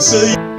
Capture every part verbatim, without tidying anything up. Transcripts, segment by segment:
sa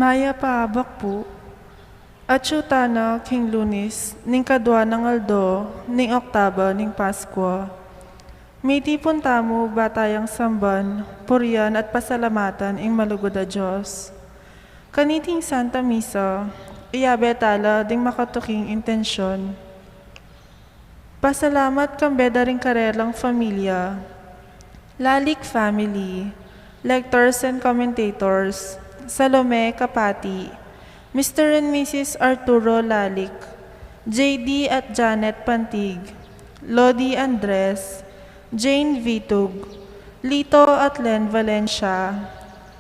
Mayap a abak pu. Atyu tana king Lunis, ning kadwa nang aldo ning Oktaba ning Paskwa. Mitipun tamu ba tayang samban, purian at pasalamatan ing malugud a Dios. Kaniting Santa Misa, iyabe tala ding makatuking intensyon. Pasalamat kambe da ring karelang familia, Lalic family, lectors and commentators, Salome Kapati, Mister and Missus Arturo Lalic, J D at Janet Pantig, Lodi Andres, Jane Vitug, Lito at Len Valencia,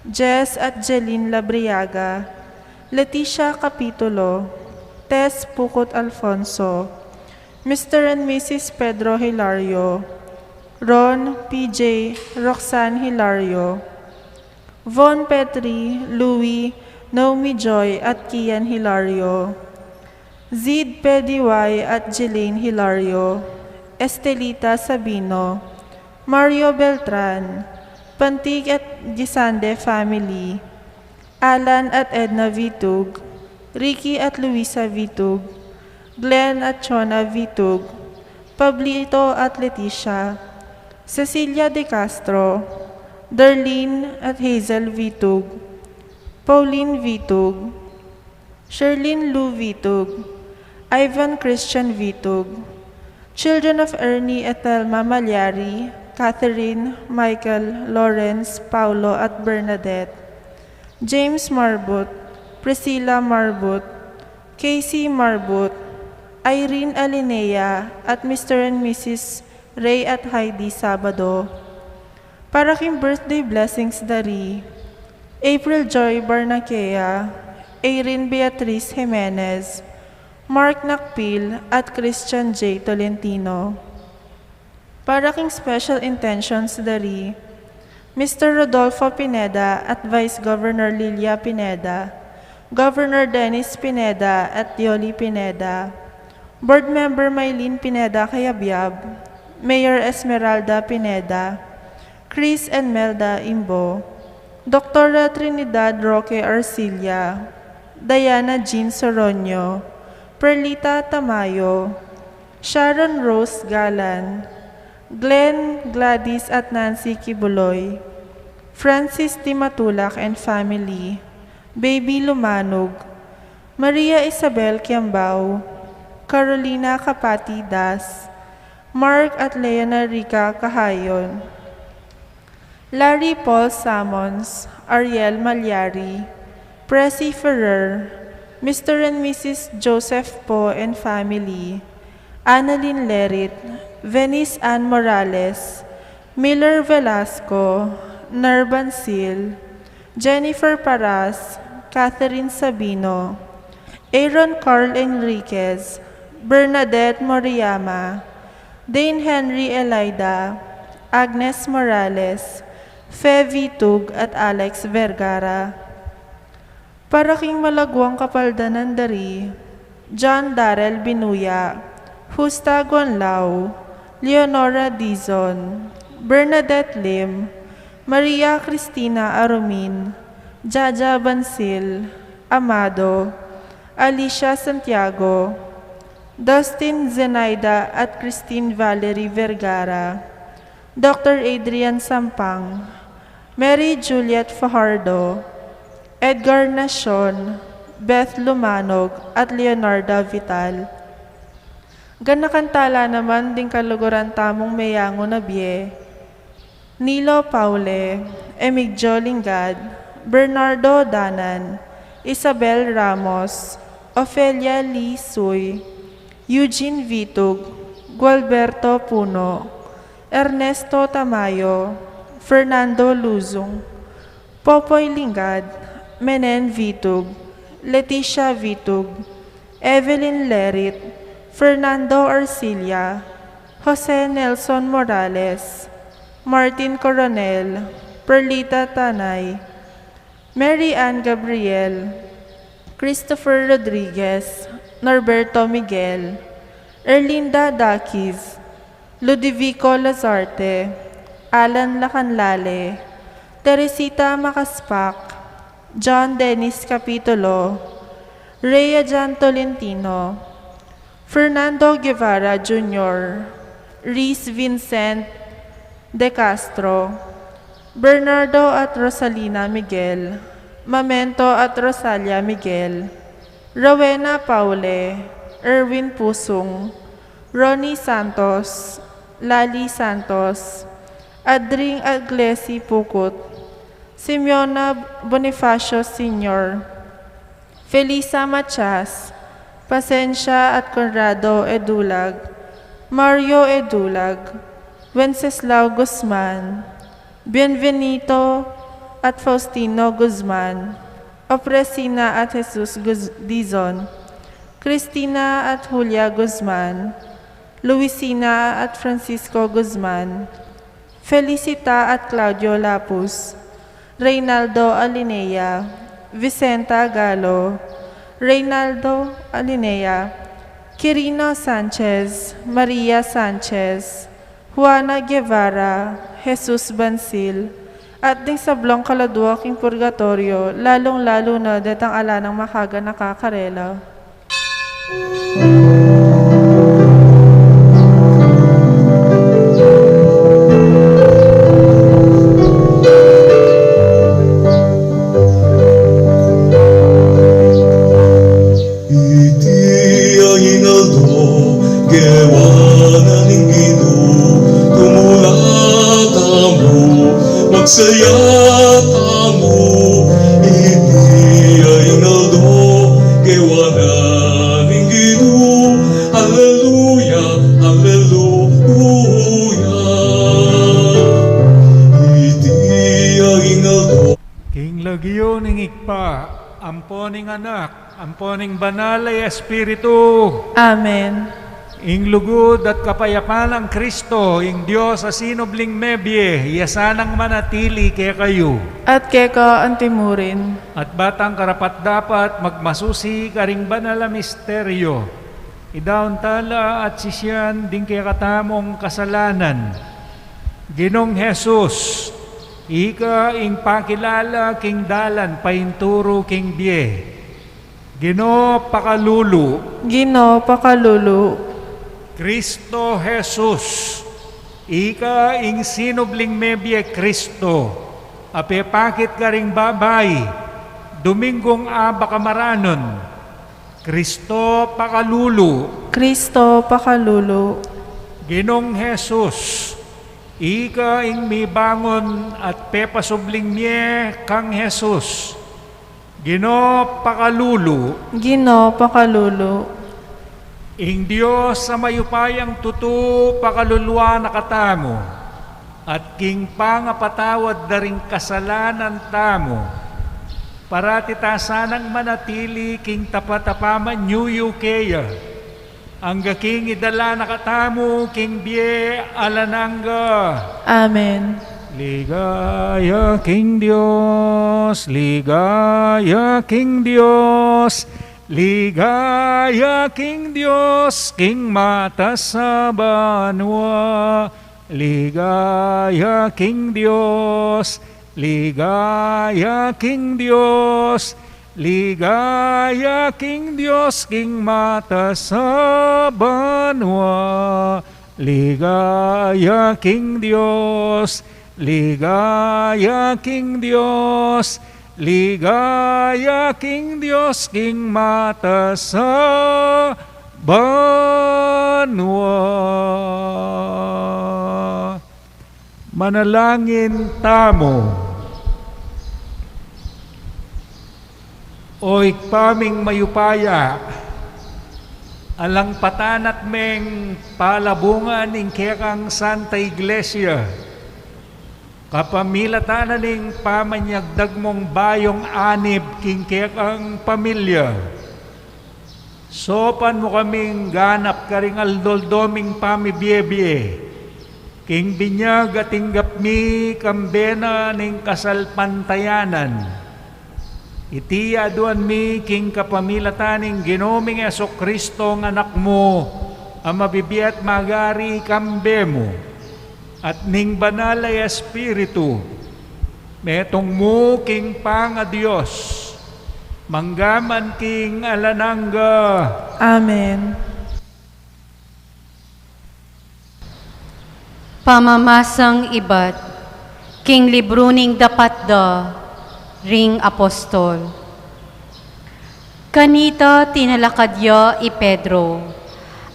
Jess at Jeline Labriaga, Leticia Capitulo, Tess Pukut Alfonso, Mister and Missus Pedro Hilario, Ron, P J, Roxanne Hilario, Von Petri, Louis, Naomi Joy at Kian Hilario, Zid P D Y at Jelaine Hilario, Estelita Sabino, Mario Beltran, Pantig at Gisande family, Alan at Edna Vitug, Ricky at Luisa Vitug, Glenn at Chona Vitug, Pablito at Leticia, Cecilia De Castro, Darlene at Hazel Vitug, Pauline Vitug, Sherlyn Lou Vitug, Ivan Christian Vitug, children of Ernie at Thelma Malyari, Catherine, Michael, Lawrence, Paulo at Bernadette, James Marbut, Priscilla Marbut, Casey Marbut, Irene Alinea at Mister and Missus Ray at Heidi Sabado. Para king birthday blessings da ri April Joy Barnaquea, Irene Beatriz Jimenez, Mark Nakpil at Christian J Tolentino. Para king special intentions da ri Mister Rodolfo Pineda at Vice Governor Lilia Pineda, Governor Dennis Pineda at Yoli Pineda, Board Member Mylene Pineda Cayabyab, Mayor Esmeralda Pineda, Chris and Melda Imbo, Doktora Trinidad Roque Arcilla, Diana Jean Soroño, Perlita Tamayo, Sharon Rose Galan, Glenn, Gladys at Nancy Kibuloy, Francis Timatulak and family, Baby Lumanog, Maria Isabel Kiambao, Carolina Kapati Das, Mark at Leonarica Cahayon, Larry Paul Samons, Ariel Malyari, Presi Ferrer, Mister and Missus Joseph Poe and family, Annalyn Lerit, Venice Ann Morales, Miller Velasco, Ner Bansil, Jennifer Paras, Catherine Sabino, Aaron Carl Enriquez, Bernadette Moriyama, Dane Henry Elida, Agnes Morales, Fe Vitug at Alex Vergara. Para king malagwang kapaldanan da ri John Darrell Binuya, Justa Gonlao, Leonora Dizon, Bernadette Lim, Maria Cristina Arumin, Jaja Bansil, Amado, Alicia Santiago, Dustin Zenaida at Christine Valerie Vergara, Doktor Adrian Sampang, Mary Juliet Fajardo, Edgar Nacion, Beth Lumanog, at Leonarda Vital. Ganakan tala naman ding kaluguran tamung meyangu na bie, Nilo Paule, Emigdio Lingad, Bernardo Danan, Isabel Ramos, Ofelia Lee Suy, Eugene Vitug, Gualberto Puno, Ernesto Tamayo, Fernando Luzung, Popoy Lingad, Menen Vitug, Leticia Vitug, Evelyn Lerit, Fernando Arcilla, Jose Nelson Morales, Martin Coronel, Perlita Tanay, Mary Ann Gabriel, Christopher Rodriguez, Norberto Miguel, Erlinda Daquis, Ludovico Lazarte, Alan Lacanlale, Teresita Macaspac, John Dennis Capitulo, Rhea John Tolentino, Fernando Guevara Junior, Reese Vincent De Castro, Bernardo at Rosalina Miguel, Mamento at Rosalia Miguel, Rowena Paule, Erwin Pusung, Ronnie Santos, Lali Santos, Adring Aglesi Pukut, Simeona Bonifacio Senior, Felisa Matias, Pasensia at Conrado Edulag, Mario Edulag, Wenceslao Guzman, Bienvenido at Faustino Guzman, Opresina at Jesus Guz-, Dizon, Cristina at Julia Guzman, Luisina at Francisco Guzman, Felicita at Claudio Lapus, Reynaldo Alinea, Vicenta Galo, Reynaldo Alinea, Quirino Sanchez, Maria Sanchez, Juana Guevara, Jesus Bansil, at ding sablung kaladua king purgatoryo, lalung-lalu na detang ala nang makaganaka karela. Iti ing aldo, kewa na ning Ginu, tumula tamu, magsaya tamu. Iti ing aldo, kewa na ning Ginu. Aleluya, aleluya. Iti ing aldo. King lagyu ning Ibpa, ampo ning Anak, ampo ning Banal a Espiritu. Amen. Ing lugud at kapayapan nang Kristo, ing Dios a sinubling mebie, iya sanang manatili kekayu. At keka antimurin. At ba tang karapat-dapat magmasusi karing banal a misteryo, idaun tala at sisian ding kekatamung kasalanan. Ginung Jesus, ika ing pakilala king dalan painturu king bie. Ginu, pakalulu. Ginu, pakalulu. Kristo Jesus, ika ing sinubling mebie Kristo, a pepakit karing babai Domingung abak a maranun. Kristo, pakalulu. Kristo, pakalulu. Ginung Jesus, ika ing mibangun at pepasubling mie kang Jesus. Ginu, pakalulu. Ginu, pakalulu. Ing Dios a mayupayang tutu pakaluluan na katamu, at king pangapatawad da ring kasalanan tamu, parati ta sanang manatili king tapat a pamanyuyu keya, angga king idala na katamu king bie alang angga. Amen. Ligaya king Dios, ligaya king Dios, ligaya king Dios, king matas a banua. Ligaya king Dios, ligaya king Dios, ligaya king Dios, king matas a banua. Ligaya king Dios, ligaya king Dios, ligaya king Dios, king matas a banua. Manalangin tamu. O Ibpa ming mayupaya, alang patanat meng palabungan ing kekang Santa Iglesia, kapamilatan na ning pamanyagdag mung bayung anib king kekang pamilya. Saupan mu kaming ganap karing aldo-aldo ming pamibie-bie, king binyag a tinggap mi kambe na ning kasalpantayanan. Iti aduan mi king kapamilatan ning Ginu ming Jesukristong Anak mu, a mabibie at magari kambe mu, at ning Banal a Espiritu, Metung mu king pangaDios, mangga man king alang angga. Amen. Pamamasang ibat king libru ning dapat da ring apostol. Kanita tinalakad ya i Pedro,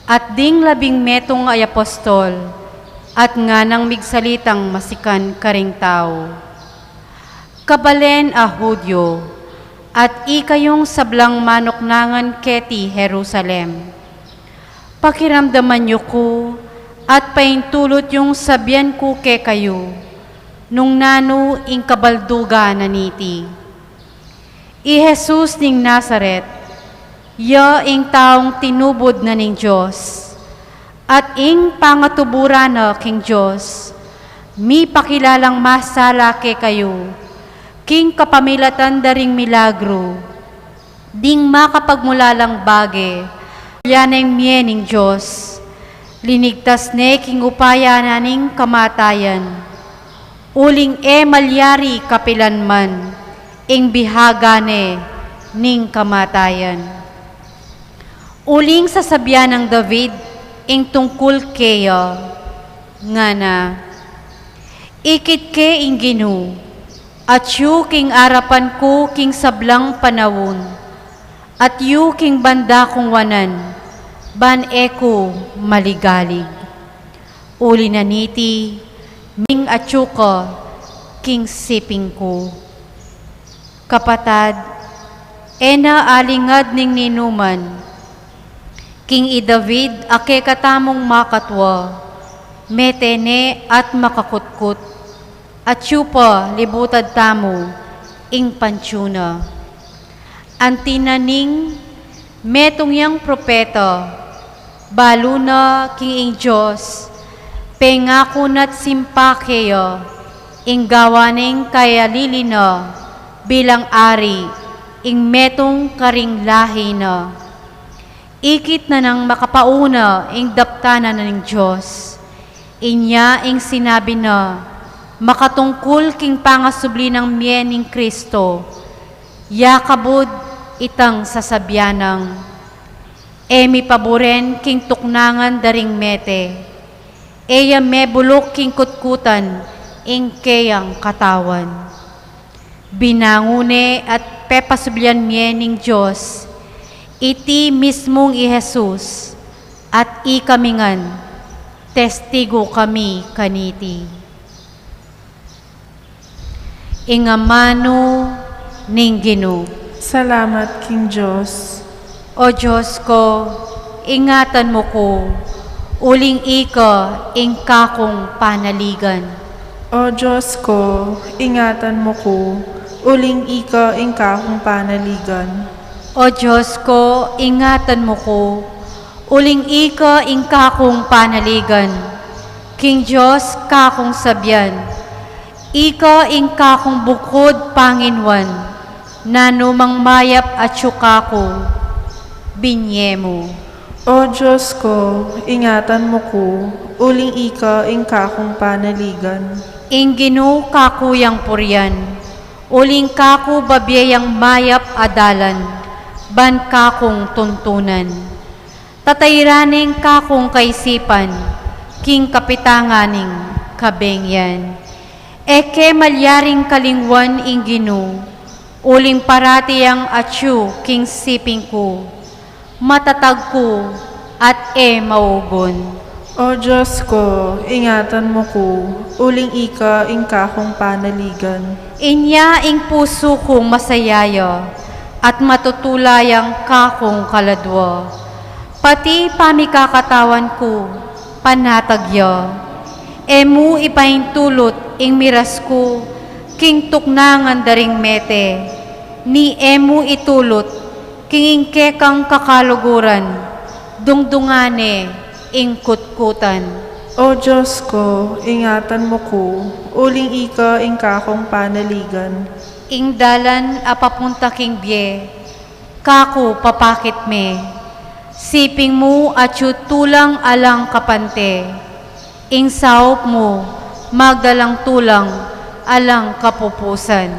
at ding labing metung a apostol, at nganang migsalitang masikan karing tau. Kabalen a Judio, at ikayung sablang manuknangan keti Jerusalem. Pakiramdaman yu ku at paintulut yung sabian ku kekayu, nung nanu ing kabaldugan na niti. I Jesus ning Nazaret, ya ing taung tinubud na ning Dios, at ing pangatuburan na king Dios, mipakilalang masala kekayu, king kapamilatan da ring milagru, ding makapagmulalang bage, ya neng mie ning Dios, linigtas ne king upaya na ning kamatayan, uling e malyari kapilan man ing bihaga ne ning kamatayan. Uling sasabian nang David ing tungkul keya, ngana, ikit ke ing Ginu, atyu king arapan ku king sablang panaun, atyu king banda kung wanan, ban e ku maligalig. Uli na niti, ming atyu ka king siping ku. Kapatad, e na alingad ning ninuman, king i David a kekatamung makatua, mete ne at makakutkut, atyu pa libutad tamu ing pantyu na. Anti na ning metung yang propeta, balu na king ing Dios, pengaku na't simpa keya ing gawa neng kayalili na bilang ari ing metung karing lahi na. Ikit na nang makapauna ing daptan na ning Dios. Inya ing sinabi na makatungkul king pangasubli nang mie ning Kristo, ya kabud itang sasabian nang, e mi paburen king tuknangan da ring mete, e ya mebuluk king kutkutan ing keyang katawan. Binangun ne at pepasublian mie ning Dios, iti mismung i Jesus, at ikami ngan, testigu kami kaniti. Ing amanu ning Ginu. Salamat king Dios. O Dios ko, ingatan mu ku, uling ika ing kakung panaligan. O Dios ko, ingatan mu ku, uling ika ing kakung panaligan. O Dios ko, ingatan mu ku, uling ika ing kakung panaligan. King Dios kakung sabian, ika ing kakung bukud panginuan, nanumang mayap atyu kaku, binie mu. O Dios ko, ingatan mu ku, uling ika ing kakung panaligan. Ing Ginu kaku yang purian, uling kaku babie yang mayap a dalan, ban kakung tuntunan. Tatairan neng kakung kaisipan, king kapitangan ning kabengian. E ke malyaring kalingwan ing Ginu, uling parati yang atyu king siping ku, matatag ku, at e maugun. O Dios ko, ingatan mu ku, uling ika ing kakung panaligan. Inya ing pusu kung masaya ya, at matutula yang kakung kaladua. Pati pamikakatawan ku, panatag ya. E mu ipaintulut ing miras ku king tuknangan da ring mete, ni e mu itulut king ing kekang kakaluguran, dungdungan ne ing kutkutan. O Dios ko, ingatan mu ku, uling ika ing kakung panaligan. Ing dalan a papunta king bie, kaku papakit me. Siping mu atyu tulang alang kapante. Ing saup mu, magdalang tulang, alang kapupusan.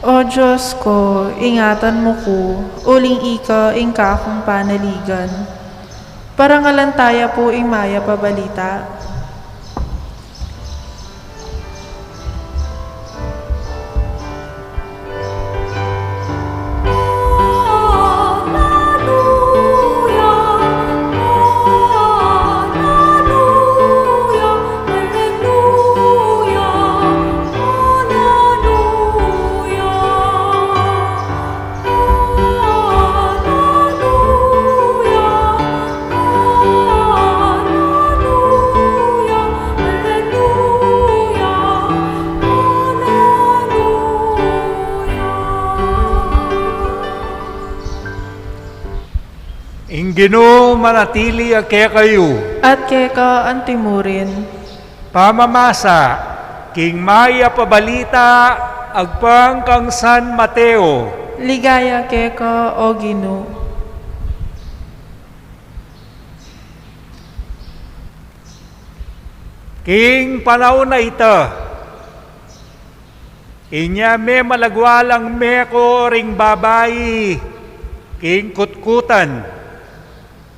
O Dios ku, ingatan mu ku, uling ika ing kakung panaligan. Parangalan taya pu ing mayap a balita. Ing Ginu manatili ya kekayu. At keka antimurin. Pamamasa king mayap a balita agpang kang San Mateo. Ligaya keka, O Ginu. King panaun a ita, inya memalagwa lang meko ring babai king kutkutan.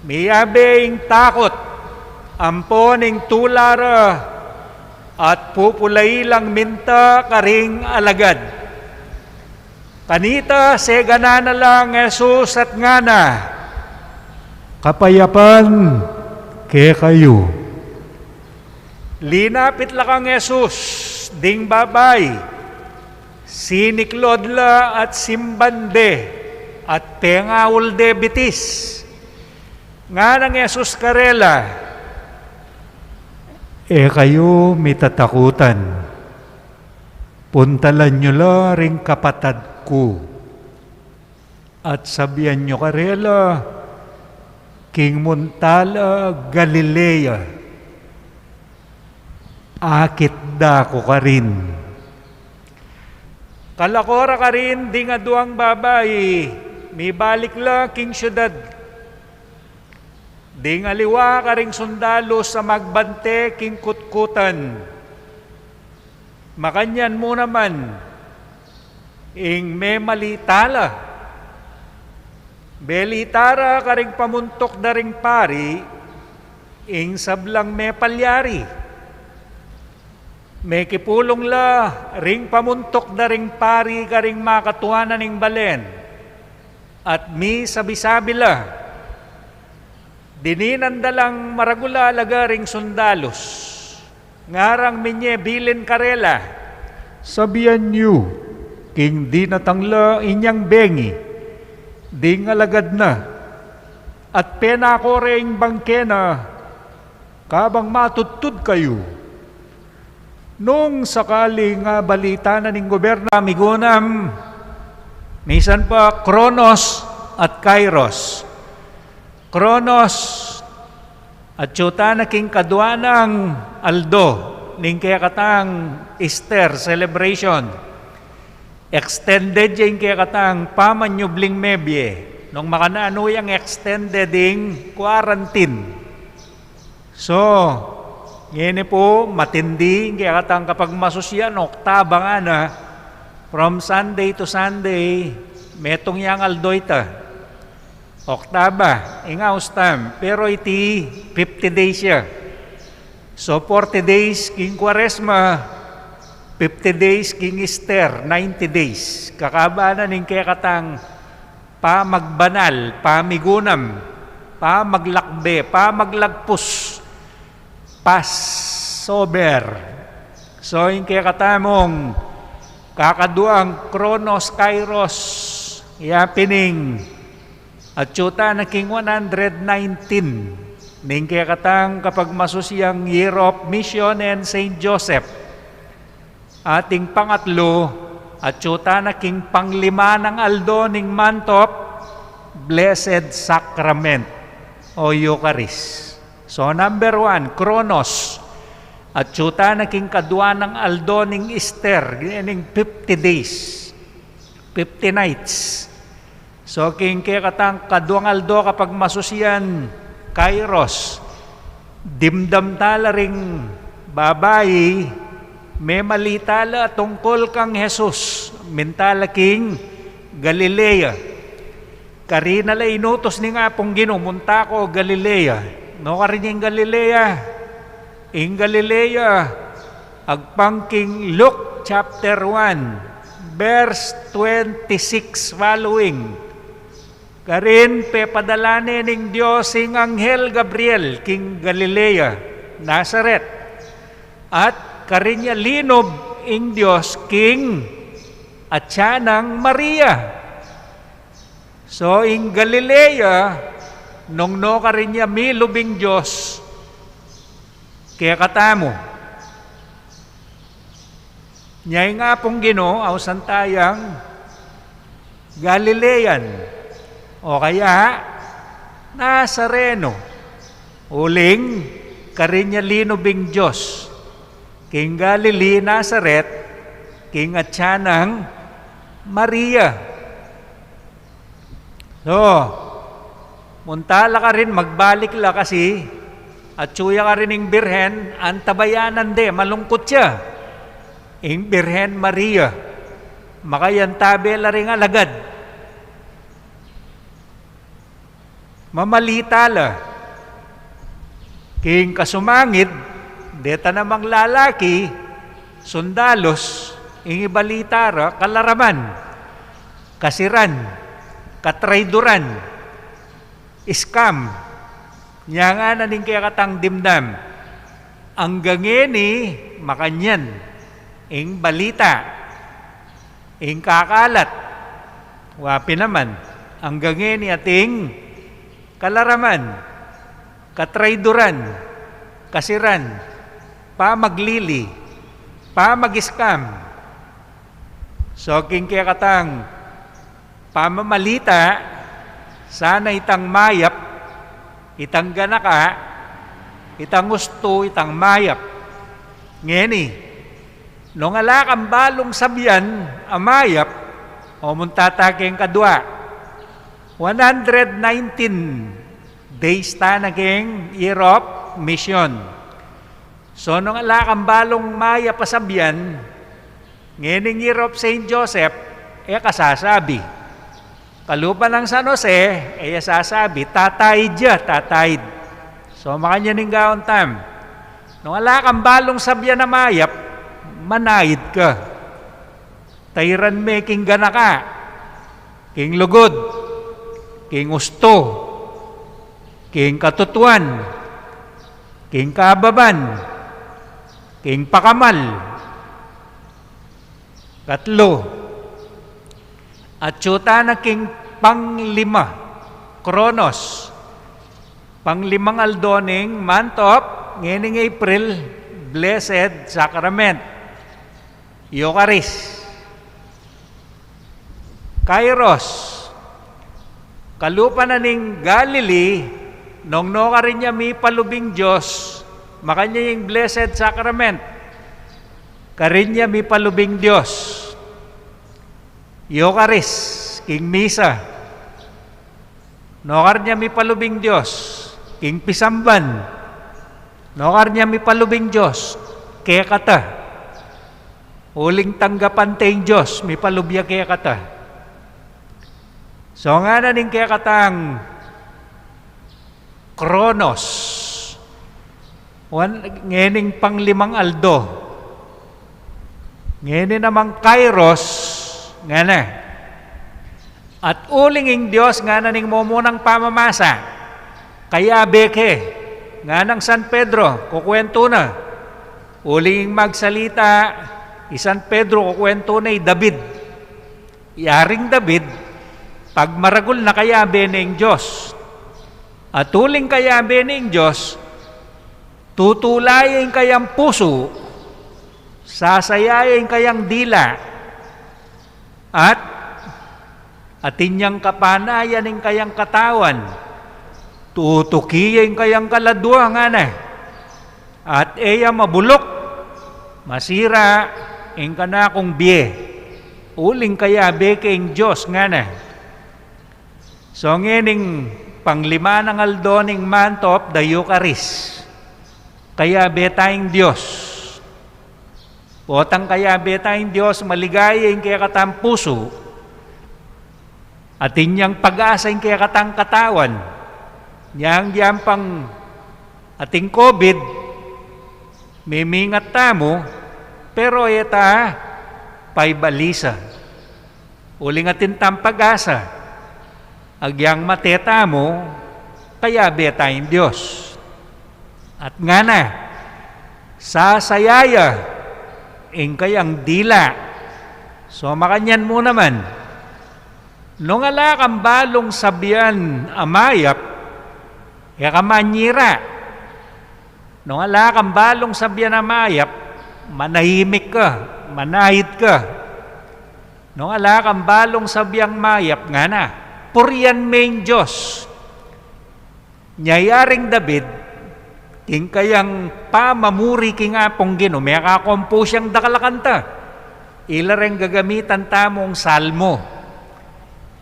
Miyabe ing takut ampon ing tula ra, at pupulai lang minta karing alagad. Kanita seganan na lang Jesus at ngana, "Kapayapan kekayu." Linapit la kang Jesus ding babai, siniklod la at simban de, at pengaul de bitis. Nganang Jesus karela, "E kayu mitatakutan. Puntalan yu la ring kapatad ku, at sabian yu karela, king munta la Galilea, akit da ku karin." Kalako ra karin ding aduang babai, mibalik la king siudad. Ding aliwa karing sundalus a magbante king kutkutan. Makanyan mu naman ing memalita la. Belita ra karing pamuntuk da ring pari ing sablang mepalyari. Mekipulung la ring pamuntuk da ring pari karing makatuanan ning balen, at misabi-sabi la. Dininan da lang maragul a alaga ring sundalus. Ngarang minye bilin karela, "Sabian yu king dinatang la inyang bengi ding alagad na, at penako re ing bangke na, kabang matudtud kayu." Nung sakaling abalita na ning gobernador, migunam, misan pa Kronos at Kairos. Kronos, atyu ta na king kadua nang aldo ning kekatang Easter celebration. Extended ya ing kekatang pamanyubling mebie. Nung makananu yang extended ing quarantine. So, ngeni pu, matindi ing kekatang kapagmasusian, oktaba ngana, from Sunday to Sunday, metung yang aldo ita. Oktaba, ing aus tam, pero iti fifty days ya. So, forty days king Kuaresma, fifty days king Easter, ninety days. Kakaba na ning kekatang pamagbanal, pamigunam, pamaglakbe, pamaglagpus, Passover. So, ing kekatamung kakaduang Kronos Kairos, ya pin ing atyu ta na king one hundred nineteen ning kekatang kapagmasusiang Year of Mission and Saint Joseph. At ing pangatlu, atyu ta na king panglima nang aldo ning month of Blessed Sacrament o Eucharist. So, number one, Kronos. Atyu ta na king kadua nang aldo ning Easter, ning fifty days, fifty nights. So, king kekatang kaduang aldo kapagmasusian, Kairos, dimdam ta la ring babai, Memalita la tungkul kang Jesus, minta la king Galilea. Karina la inutus ning Apung Ginu, "Munta ko Galilea." Nu karin ing Galilea? Ing Galilea, agpang king Luke chapter one, verse twenty-six following. Karin pepadala ne ning Dios ing anghel Gabriel king Galilea, Nazaret. At karin ya linub ing Dios king atyan nang Maria. So, ing Galilea, nung nu karin ya milub ing Dios kekatamu. Nya ing Apung Ginu, ausan tayang Galilean, o kaya Nazareno, uling karin ya linub ing Dios king Galilee, Nazaret, king atyan nang Maria. So, munta la karin, magbalik la kasi, atyu ya karin ing Birhen, antabayanan de, malungkut ya. Ing Birhen Maria, makayantabe la ring alagad. Mamalita la. King kasumangid, deta namang lalaki, sundalus, ing ibalita ra, kalaraman, kasiran, katraiduran, scam. Nya ngana ning kekatang dimdam, angga ngeni makanyan ing balita, ing kakalat, wa pin naman, angga ngeni ating kalaraman, katraiduran, kasiran, pamaglili, pamag-scam. So, king kekatang pamamalita, sana itang mayap, itang ganaka, itang ustu, itang mayap. Ngeni, nung ala kang balung sabian a mayap, o munta ta king kadua, one hundred nineteen days ta na king Year of Mission. So, nung ala kang balung mayap a sabian, ngening Year of Saint Joseph, e ka sasabi. Kalupa nang San Jose, e ya sasabi, tataid ya, tataid. So, makanyan ing gawan tam. Nung ala kang balung sabian a mayap, manaid ka. Tairan me king ganaka, king lugud, king ustu, king katutuan, king kababan, king pakamal. Katlu, atyu ta na king panglima, Kronos. Panglimang aldo ning month of, ngening April, Blessed Sacrament, Eucharist. Kairos, kalupa na ning Galilee, nung nu karin ya mipalub ing Dios, makanyan ing Blessed Sacrament, karin ya mipalub ing Dios. Eucharist, king misa, nu karin ya mipalub ing Dios, king pisamban, nu karin ya mipalub ing Dios, kekata. Uling tanggapan te ing Dios, mipalub ya kekata. So, ngana ning kekatang Kronos, wan, ngening panglimang aldo. Ngeni namang Kairos, ngana. At uling ing Dios, ngana ning mumunang pamamasa, kayabe ke, nganang San Pedro, kukuwentu na. Uling ing magsalita, i San Pedro, kukuwentu na i David. Yaring David, pagmaragul na, kayabe ne ing Dios. At uling kayabe ne ing Dios, tutula ya ing kayang pusu, sasaya ya ing kayang dila, at atin yang kapanayan ing kayang katawan, tutuki ya ing kayang kaladua, ngana. At e ya mabuluk, masira ing kanakung bie, uling kayabe ke ing Dios, ngana. So, ngening panglima nang aldo ning month of the Eucharist, kayabe ta ing Dios. Potang kayabe tang Dios, maligaya ing kekatang pusu, atin yang pag-asa ing kekatang katawan. Nyang diampang ating covid, mimingat tamu, pero e ta paibalisa. Uling atin tang pag-asa, agyang mate tamu, kayabe tang Dios. At ngana, sasaya ya ing kayang dila. So, makanyan mu naman, nung ala kang balung sabian a mayap, e ka manyira. Nung ala kang balung sabian a mayap, manahimik ka, manahid ka. Nung ala kang balung sabiang mayap, ngana, purian me ing Dios. Nya i Aring David, king kayang pamamuri king Apung Ginu, mekakompose yang dakal a kanta. Ila reng gagamitan tamung salmo.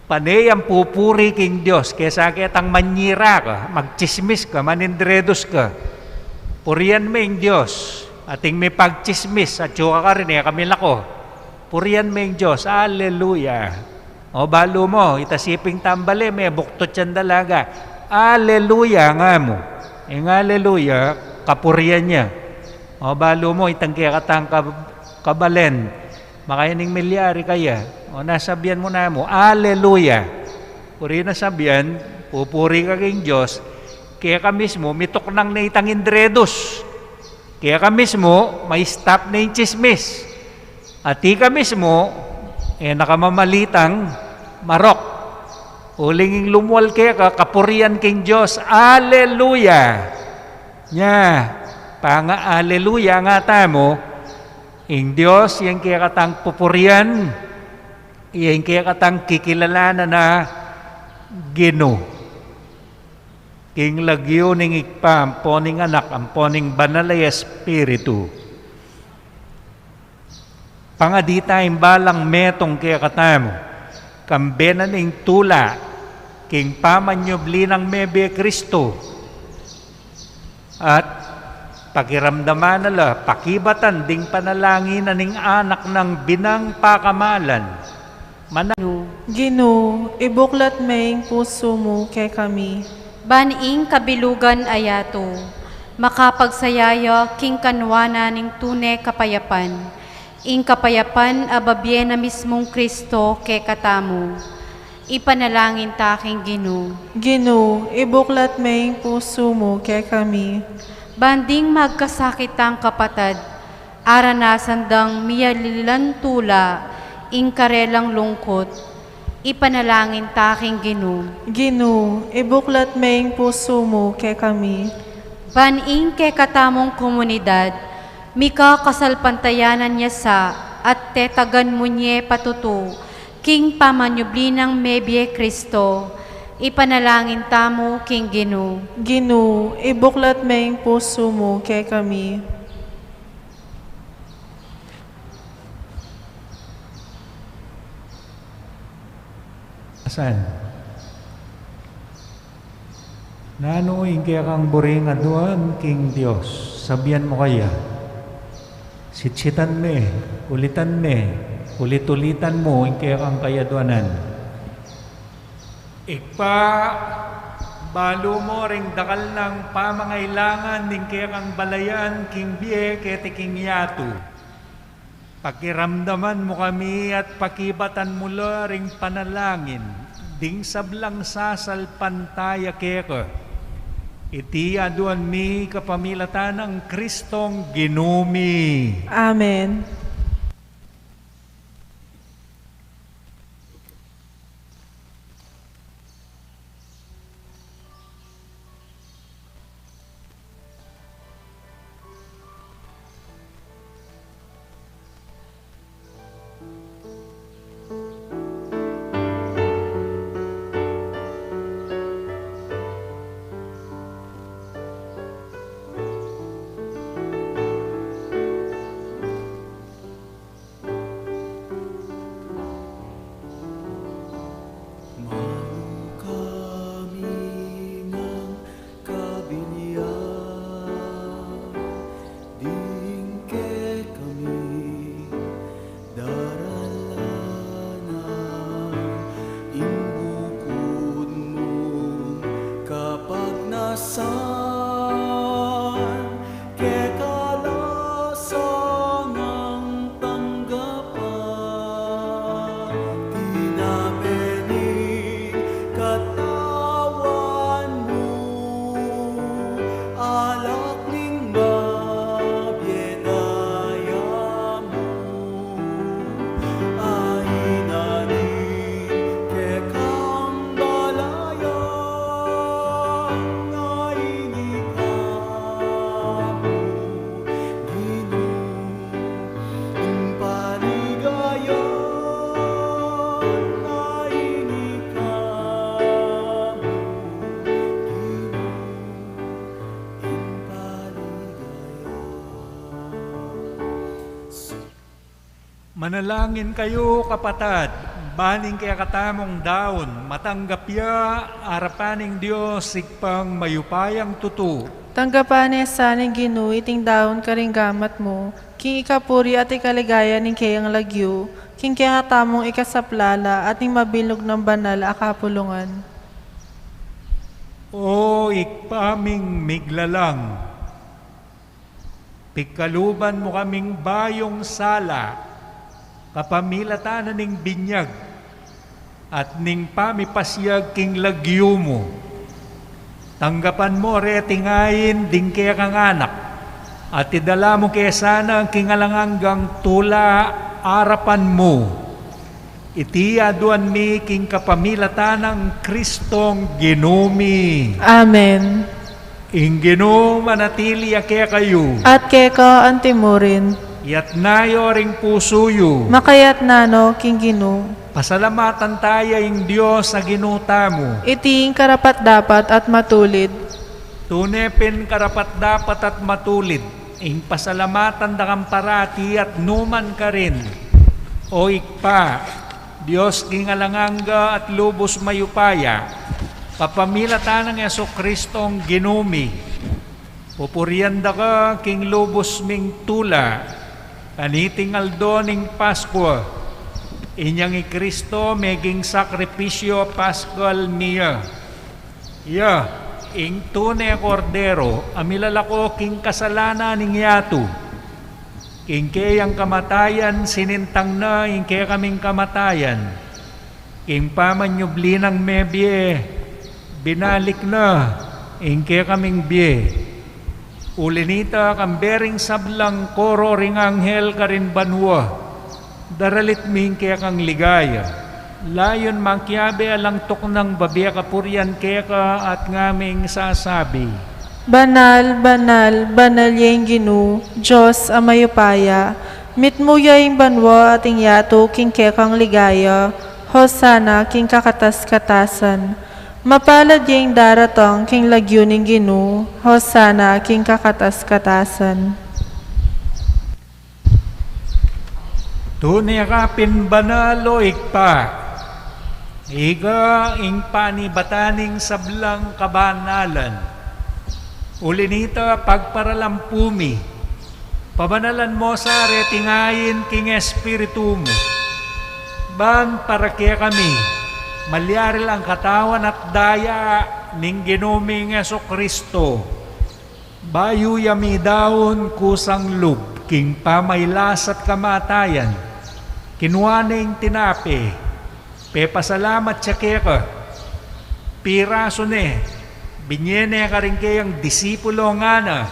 Pane yang pupuri king Dios, kesa ketang manyira ka, magtsismis ka, manindredus ka. Purian me ing Dios, ating mipagtsismis, atyu ka karin, e ka milako. Purian me ing Dios, aleluya. O, balu mu, ita siping tambale, mebuktut yang dalaga. Aleluya nga mu. Ing aleluya, kapurian ya. O, balu mu, itang kekatang kab-, kabalen, makayaning milyari kaya. O, nasabian mu na mu, aleluya. Puri na sabian, pupuri ka king Dios, keka mismu, mituknang na itang indredus. Keka mismu, ma-stop na ing tsismis. At ika mismu, e na ka mamalitang marok. Uling ing lumwal keka, kapurian king Dios. Aleluya! Nya, panga-aleluya nga tamu, ing Dios, yang kekatang pupurian, yang kekatang kikilalanan na Ginu. King lagyu ning Ibpa, ampo ning Anak, ampo ning Banal a Espiritu. Pangadi taya ing balang metung kekatamu, kambe na ning tula, king pamanyubli nang mebie Kristo, at pakiramdaman na la, pakibatan ding panalangin na ning Anak nang binang pakamalan. Mana- Ginu, ibuklat me ing pusu mu kekami. Ban ing kabilugan a yatu, makapagsaya ya king kanwanan ning tune kapayapan, ing kapayapan a babie na mismung Kristo kekatamu. Ipanalangin ta king Ginu. Ginu, ibuklat me ing pusu mu kekami. Ban ding magkasakit tang kapatad, aranasan dang miyalilan tula ing karelang lungkut, ipanalangin ta king Ginu. Ginu, ibuklat me ing pusu mu kekami. Ban ing kekatamung komunidad, mikakasalpantayanan ya sa at tetagan mu ne patutu, king pamanyubli nang mebie Kristo, ipanalangin tamu king Ginu. Ginu, ibuklat me ing pusu mu kekami. Asan? Nanu ing kekang buring aduan king Dios? Sabian mu kaya. Sitsitan me, ulitan me, ulit-ulitan mu ing kekang kayaduanan. Ibpa, balu mu ring dakal nang pamangailangan ning kekang balayan king bie keti king yatu. Pakiramdaman mu kami at pakibatan mu la ring panalangin ding sablang sasalpantaya keka. Iti aduan mi kapamilatan nang Kristong Ginu mi. Amen. Manalangin kayu, kapatad, ban ing kekatamung daun matanggap ya arapan ning Dios, Ibpang mayupayang tutu. Tanggapan na sa ning Ginu iting daun karing gamat mu, king ikapuri at ikaligaya ning keyang lagyu, king kekatamung ikasaplala at ning mabilug nang banal a kapulungan. O Ibpa ming miglalang, pigkaluban mu kaming bayung sala, kapamilatan na ning binyag at ning pamipasyag king lagyu mu. Tanggapan mu reting ain ding kekang anak, at idala mu ke sana king alang anggang tula arapan mu. Iti aduan mi king kapamilatan nang Kristong Ginu mi. Amen. Ing Ginu manatili ya kekayu. At keka antimurin. Iyatas yu ring pusu yu. Makayatas no king Ginu. Pasalamatan taya ing Dios a Ginu tamu. Iti ing karapat-dapat at matulid. Tune pin karapat-dapat at matulid ing pasalamatan da kang parati at numan karin, O Ibpa, Dios king alang angga at lubus mayupaya, kapamilatan nang Jesu-Cristong Ginu mi. Pupurian da ka king lubus ming tula, kaniting aldo ning Paskua, inyang i Kristo meging sakripisyu Paskal mi ya. Iya ing tune Kordero a milalako king kasalanan ning yatu. King keyang kamatayan sinintang na ing kekaming kamatayan. King pamanyubli nang mebie, binalik na ing kekaming bie. Uli nita, kambe ring sablang koro ring anghel karin banua, daralit mi ing kekang ligaya. Layun makiabe alang tuknang babie kapurian keka at ngaming sasabi: Banal, banal, banal ya ing Ginu, Dios a mayupaya. Mitmu ya ing banua at ing yatu king kekang ligaya. Hosana king kakatas-katasan. Mapalad ya ing daratang king lagyu ning Ginu. Hosana king kakatas-katasan. Tune ka pin banal, O Ibpa. Ika ing panibatan ning sablang kabanalan. Uli nita, pagparalampu mi, pabanalan mo sa reting ain king Espiritu mu, ban para kekami malyari lang katawan at daya ning Ginu ming Jesu-Cristo. Bayu ya midaun kusang lub king pamailas at kamatayan, kinua ne ing tinape, pepasalamat ya keka, pirasu ne, binye ne karing keyang disipulo, ngana: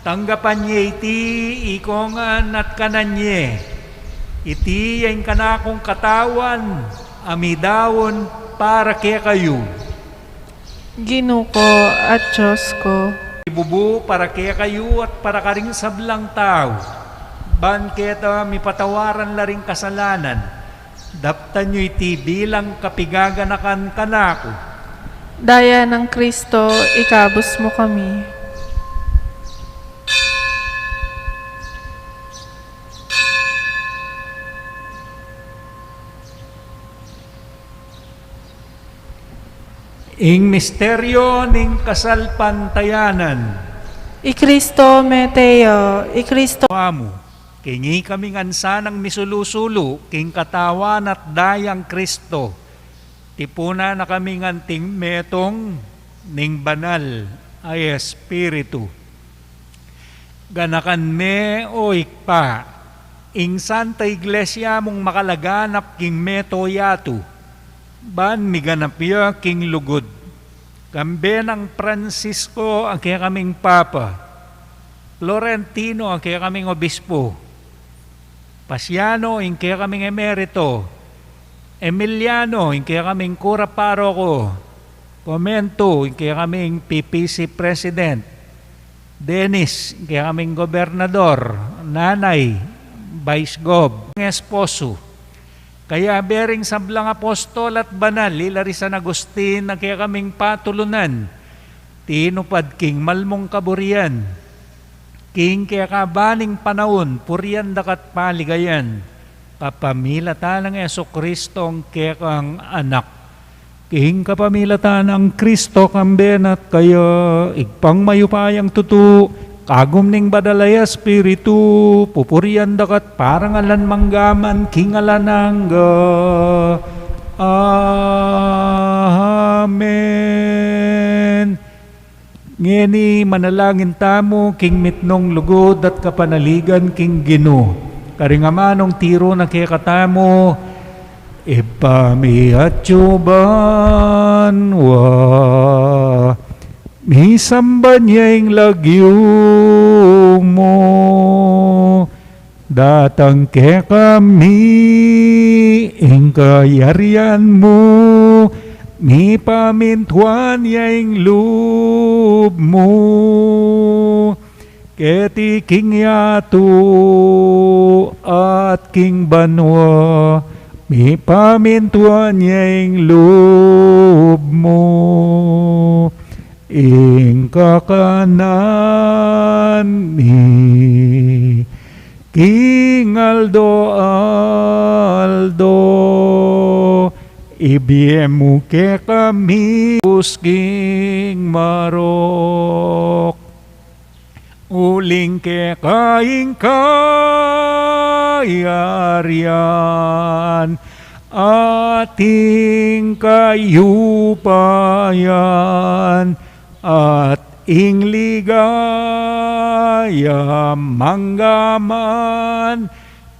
Tanggapan ye iti ikongan at kanan ye. Iti ya ing kanakung katawan a midaun para kekayu. Ginu ku at Dios ku. Ibubu para kekayu at para karing sablang tau, ban keta mipatawaran la ring kasalanan. Daptan yu iti bilang kapigaganakan kanaku. Daya nang Kristo, ikabus mu kami. Ing misteryu ning kasalpantayanan. I Kristo mete ya, i Kristo. Amu, king ikami ngan sanang misulu-sulu king katawan at dayang Kristo, tipunan na kami ngan king metung ning Banal a Espiritu. Ganakan me, O Ibpa, ing Santa Iglesia mung makalaganap king meto yatu, ban miganap ya king lugud. Kambe nang Francisco a kekaming Papa, Florentino a kekaming Obispo, Pasiano ing kekaming Emerito, Emiliano ing kekaming Kura Paroko, Comento ing kekaming P P C President, Dennis ing kekaming Gobernador, Nanay, Vice Gov, ing esposo, kayabe ring sablang apostol at banal, ila ri San Agustin a kekaming patulunan, tinupad king malmung kaburian. King kekaban ning panaun, purian da ka't paligayan. Kapamilatan nang Jesucristo, a kekang Anak. King kapamilatan nang Kristo, kambe na at kaya, Ibpang mayupayang tutu, kagum ning Banal a Espiritu, pupurian da ka at parangalan mangga man king alang angga. Amen. Ngeni manalangin tamu king mitmung lugud at kapanaligan king Ginu. Karing amanung tiru na kekatamu, Ibpa mi atsu ka banua, misamban ya ing lagyu mu, datang kekami ing kayarian mu, mipamintuan ya ing lub mu, keti king yatu at king banua, mipamintuan ya ing lub mu. Ing kakanan mi king aldo-aldo, ibie mu kekami king marok, uling keka ing kayarian at ing kayupayan at ing ligaya mangga man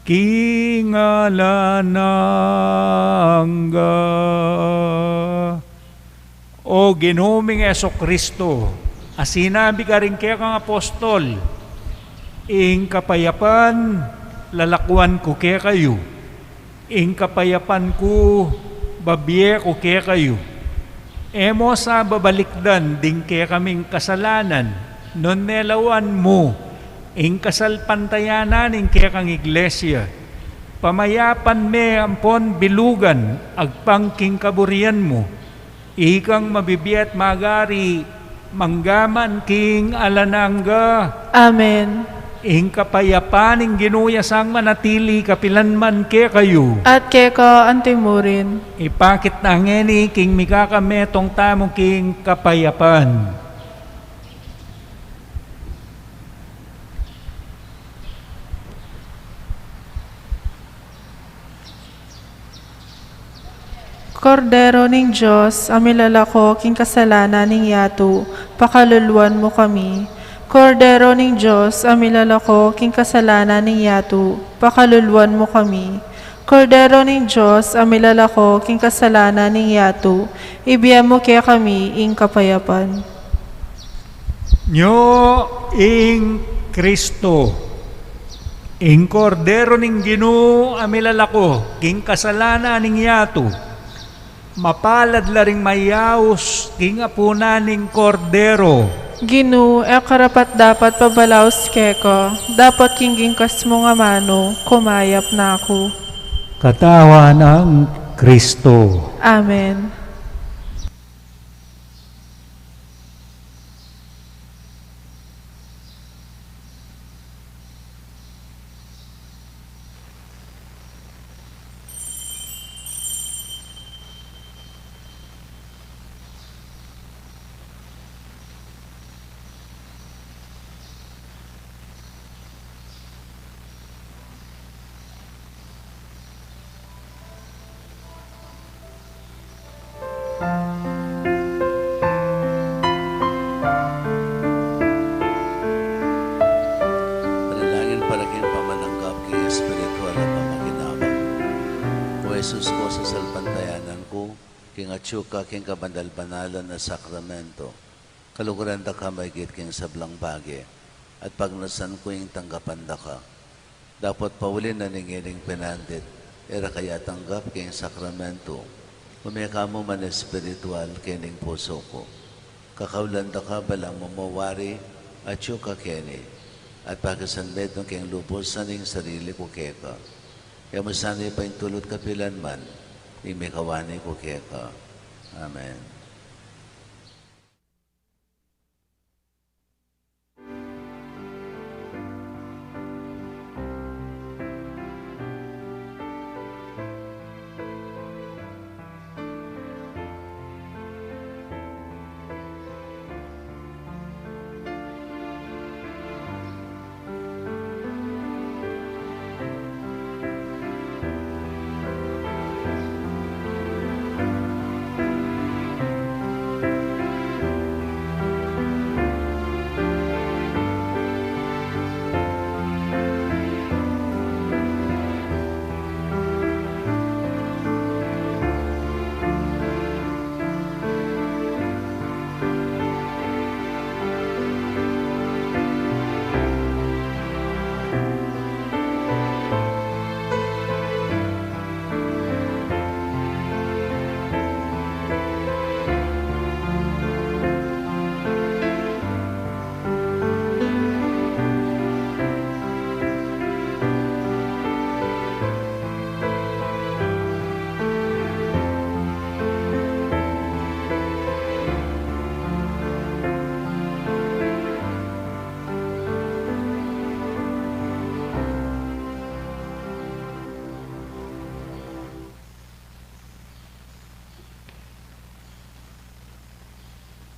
king alang angga. O Ginu ming Jesucristo, a sinabi karing kekang apostol, ing kapayapan lalakuan ku kekayu, ing kapayapan ku babie ku kekayu. E mu sa babalikdan ding kekaming kasalanan, nune lawan mu ing kasalpantayanan ning kekang Iglesia. Pamayapan me ampon bilugan agpang king kaburian mu. Ikang mabibie at magari mangga man king alang angga. Amen. Ing kapayapan ning Ginu ya sang manatili kapilan man kekayu. At keka antimurin. Ipakit na ngeni king mikakametung tamu king kapayapan. Kordero ning Dios, a milalako king kasalanan ning yatu, pakaluluan mu kami. Kordero ning Dios, a milalako king kasalanan ning yatu, pakaluluan mu kami. Kordero ning Dios, a milalako king kasalanan ning yatu, ibie mu kekami ing kapayapan. Nyo ing Kristo, ing Kordero ning Ginu a milalako king kasalanan ning yatu. Mapalad la ring mayaus king apunan ning Kordero. Ginu, e ku karapat-dapat pabalaus keka, dapot king gingkas mung amanu, kumayap na ku. Katawan nang Kristo. Amen. Panalangin para king pamananggap king espiritual a pamakinabang. O Jesus ku, sasalpantayanan ku king atyu ka king kabanal-banalan a sakramento. Kaluguran da ka maigit king sablang bage, at pagnasan ku ing tanggapan da ka. Dapot pauli na ning ining pinandit, e ra ka ya tanggap king sakramento, ume ka mu man espiritual kening pusu ku. Kakaulan da ka balang mamawari atyu ka keni, at pakisanmetung keng lubus ing sarili ku keka. E mu sana ipaintulut kapilan man ing mikawani ku keka. Amen.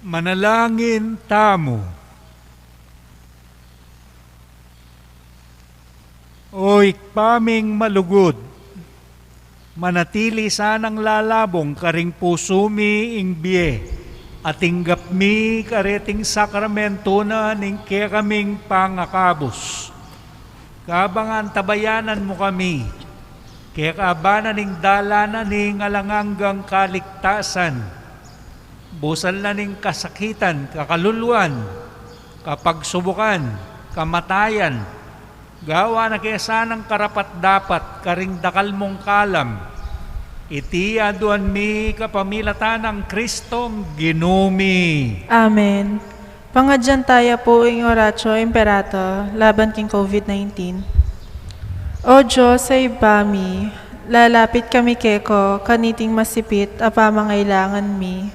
Manalangin tamu. O Ibpa ming malugud, manatili sanang lalabung karing pusu mi ing bie, a tinggap mi kareting sakramento na ning kekaming pangakabus. Kabang antabayanan mu kami, kekaban na ning dalan na ning alang anggang kaligtasan, busal na ning kasakitan, kakaluluan, kapagsubukan, kamatayan, gawa na ke sanang karapat-dapat karing dakal mung kalam. Iti aduan mi kapamilatan nang Kristong Ginu mi. Amen. Pangadyan taya pu ing Oratio Imperata laban king COVID nineteen. O Dios a Ibpa mi, lalapit kami keka kaniting masipit a pamangailangan mi.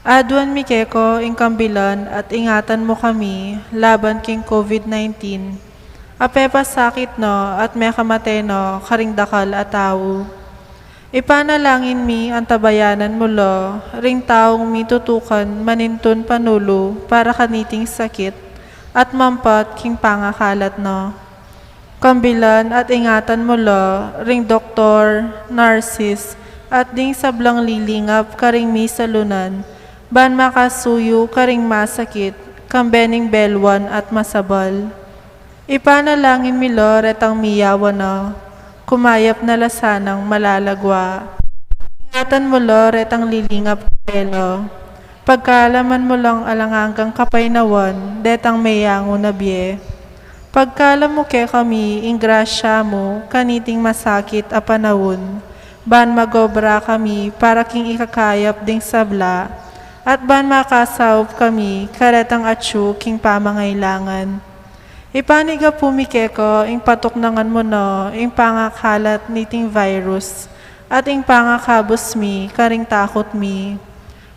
Aduan mi keka ing kambilan at ingatan mu kami laban king COVID nineteen a pepasakit no at mekamate no karing dakal a tau. Ipanalangin mi antabayanan mu la ring taung mitutukan manintun panulu para kaniting sakit at mampat king pangakalat na. Kambilan at ingatan mu la ring doktor, narsis, at ding sablang lilingap karing misalunan ban makasuyu karing masakit kambe ning belwan at masabal. Ipanalangin mi la retang miyawan na, kumayap na la sanang malalagwa. Ingatan mu la retang lilingap karela. Pagkalaman mu lang alang anggang kapaynawan detang meyangu na bie. Pagkalam mu kekami ing grasya mu kaniting masakit a panaun, ban magobra kami para king ikakayap ding sabla, at ban makasaup kami karetang atyu king pamangailangan. Ipanigapu mi keka ing patuknangan mu na ing pangakalat niting virus at ing pangakabus mi karing takut mi.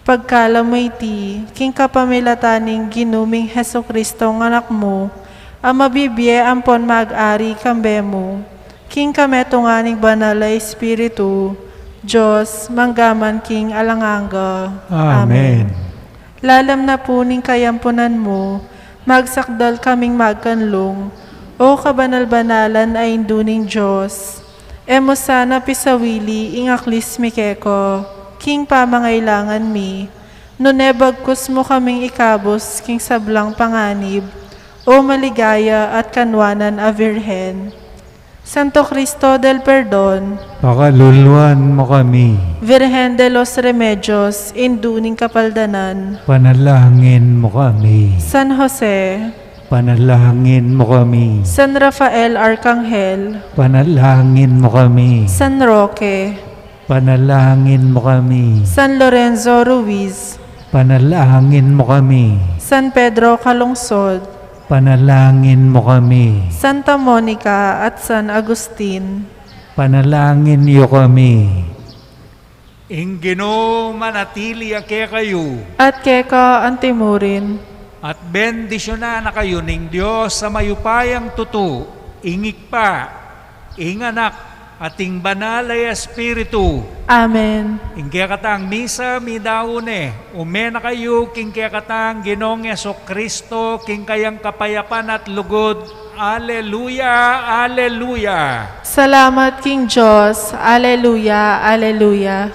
Pagkalam mu iti king kapamilatan ning Ginu ming Jesucristo a Anak mu, a mabibie ampon mag-ari kambe mu king kametungan ning Banal a Espiritu, Dios, mangga man king alang angga. Amen. Amen. Lalam na pu ning kayampunan mu, magsakdal kaming magkanlung, O kabanal-banalan a Indu ning Dios. E mu sana pisawili ing aklis mi keka king pamangailangan mi, nune bagkus mu kaming ikabus king sablang panganib, O maligaya at kanwanan a Virgen. Santo Cristo del Perdon, pakaluluan mu kami. Virgen de los Remedios, Indu ning Kapaldanan, panalangin mu kami. San Jose, panalangin mu kami. San Rafael Arkanghel, panalangin mu kami. San Roque, panalangin mu kami. San Lorenzo Ruiz, panalangin mu kami. San Pedro Calungsod, panalangin mu kami. Santa Monica at San Agustin, panalangin yu kami. Ing Ginu manatili ya kekayu. At keka antimurin. At bendisyunan na kayu ning Dios a mayupayang tutu, ing Ibpa, ing Anak, at ing Banal a Espiritu. Amen. Ing kekatang misa midaun ne, ume na kayu king kekatang Ginung Jesucristo, king kayang kapayapan at lugud. Aleluya, aleluya. Salamat king Dios. Aleluya, aleluya.